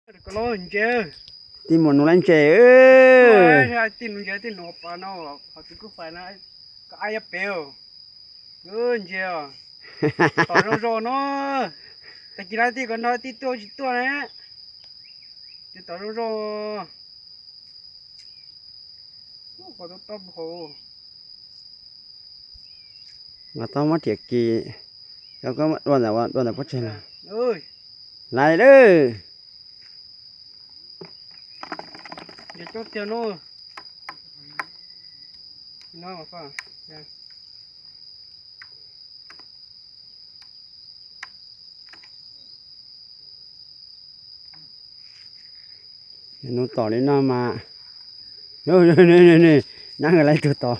Ntses, tij mus nuv laiv ntses. Tij mus ntses, tij nuv pas no, qhov tus kwj fais no, koj ab yab pem. Ntses, tom zoo zoo no. Tag kis no tij ko nrog tij tuaj tsis tuaj na. Ces tom zoo zoo. Mas tau muab riam kis, cov koj dua ntawm, dua ntawm pob tseg no. Laiv lawm. Nuv tom li no mas, nab laiv tug tom.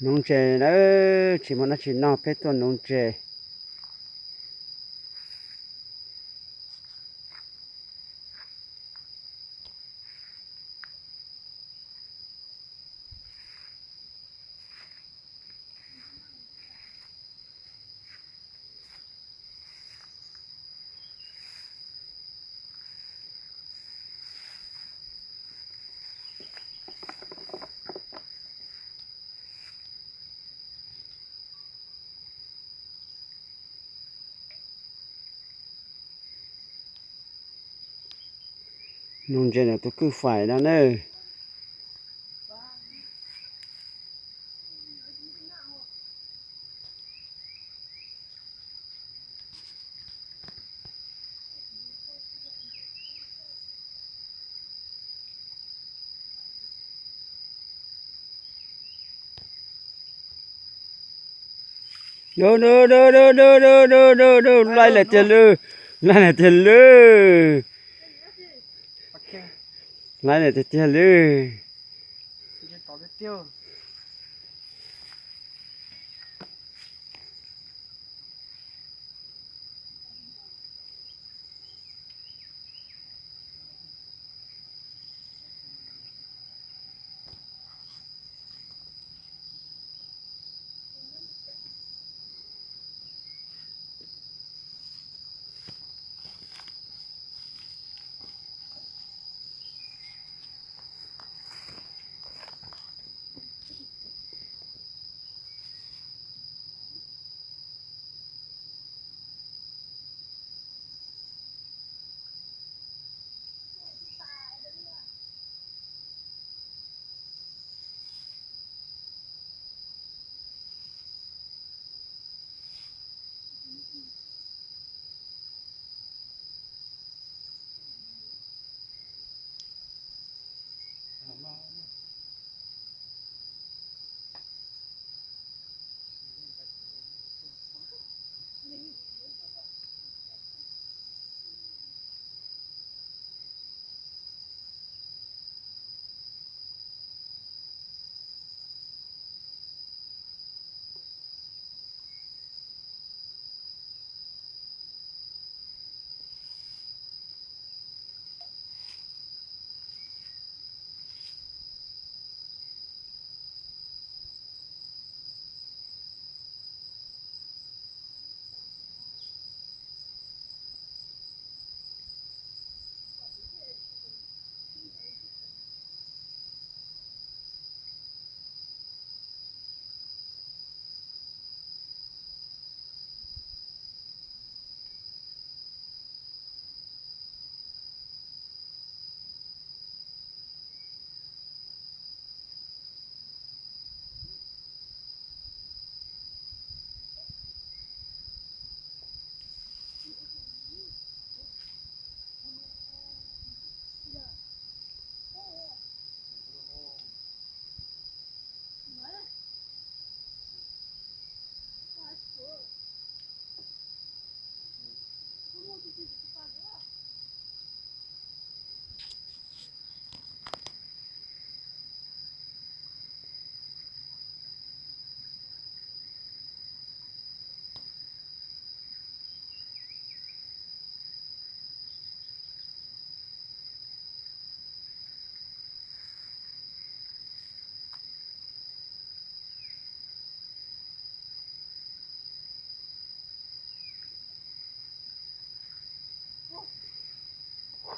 Nuv ntses na, tsis muaj dab tsi noj peb tuaj nuv ntses. Nuv ntses ntawm tus kwj fais no na. Laij lawm tiag lawm, laij lawm tiag lawm, laij lawm tiag tiag lawm.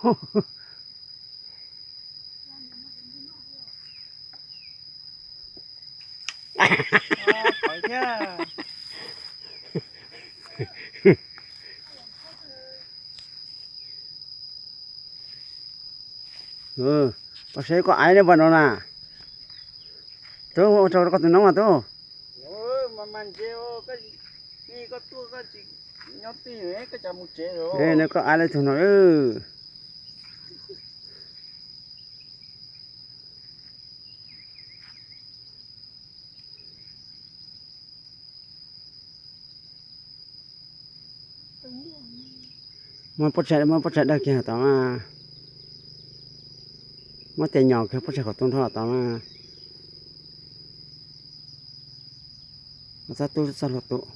Koj saib koj aiv neb puas no na. Tub, ua tsaug rau koj tus noob mas tub. Neb koj aiv lawv tug no. Muab pob tsaig, muab pob tsaig dawb kiag tod mas. Muab tes nyom kiag pob tsaig qhov tu nrho tod mas. Txhob tub txhob hluas tus.